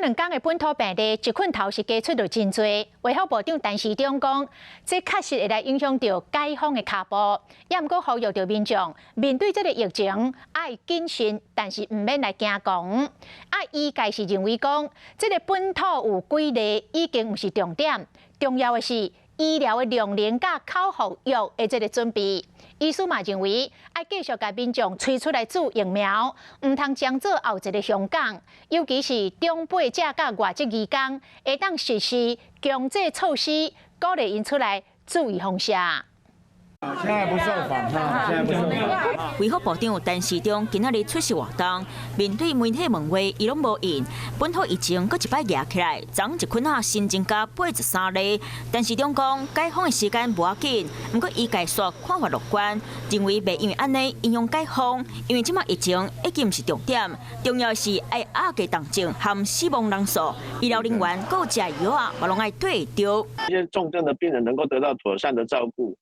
兩工的本土病例一困頭是加出著真濟。衛福部長陳時中講，這確實會來影響著解封的跤步。也毋過呼籲著民眾面對這个疫情愛謹慎，但是毋免來驚狂。啊，醫界是認為講，這个本土有幾例已經毋是重點，重要的是醫療的量能佮口服藥的這个準備。醫師嘛認為，愛繼續共民眾催出來注疫苗，毋通將做後一个香港，尤其是長輩者佮外籍移工，會當實施強制措施，鼓勵𪜶出來注預防射。現在不受訪哈，現在不受訪。衛福部長陳時中今仔日出席活動，面對媒體問話，伊攏無應。本土疫情閣一擺夯起來，昨一昏仔新增加83例。陳時中講，解封的時間無要緊，毋過醫界煞看法樂觀，認為袂因為按呢影響解封，因為這擺疫情已經毋是重點，重要的是愛壓低重症和死亡人數，醫療人員閣食藥仔，嘛攏愛對會著。這些重症的病人能夠得到妥善的照顧，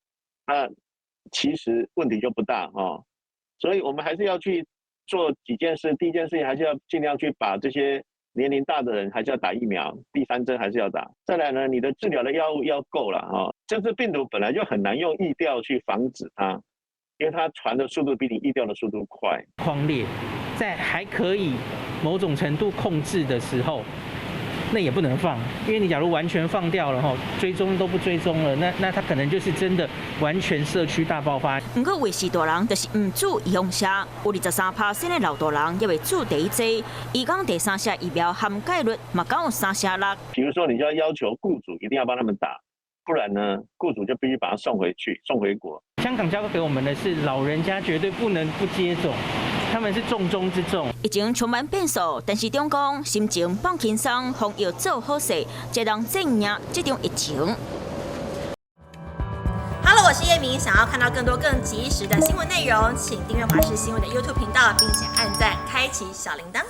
那其實問題就不大哦，所以我們還是要去做幾件事。第一件事情還是要盡量去把這些年齡大的人還是要打疫苗，第三針還是要打。再來呢，你的治療的藥物要夠了哦。這次病毒本來就很難用疫調去防止它，因為它傳的速度比你疫調的速度快。匡列在還可以某種程度控制的時候，那也不能放，因為你假如完全放掉了吼，追蹤都不追蹤了，那他可能就是真的完全社區大爆發。毋過，衛視大人就是毋注預防射，有23%的老大人猶未注第一劑，伊講第三劑疫苗涵蓋率嘛敢有3成6。比如說，你就要要求僱主一定要幫他們打，不然呢，僱主就必須把他送回去，送回國。香港交給我們的是老人家絕對不能不接種。他們是重中之重。疫情充滿變數，陳時中講心情放輕鬆，防疫做好勢，才能戰贏這場疫情。 Hello，我是葉明，想要看到更多更及時的新聞內容，請訂閱華視新聞的 YouTube 頻道，並且按讚，開啟小鈴鐺。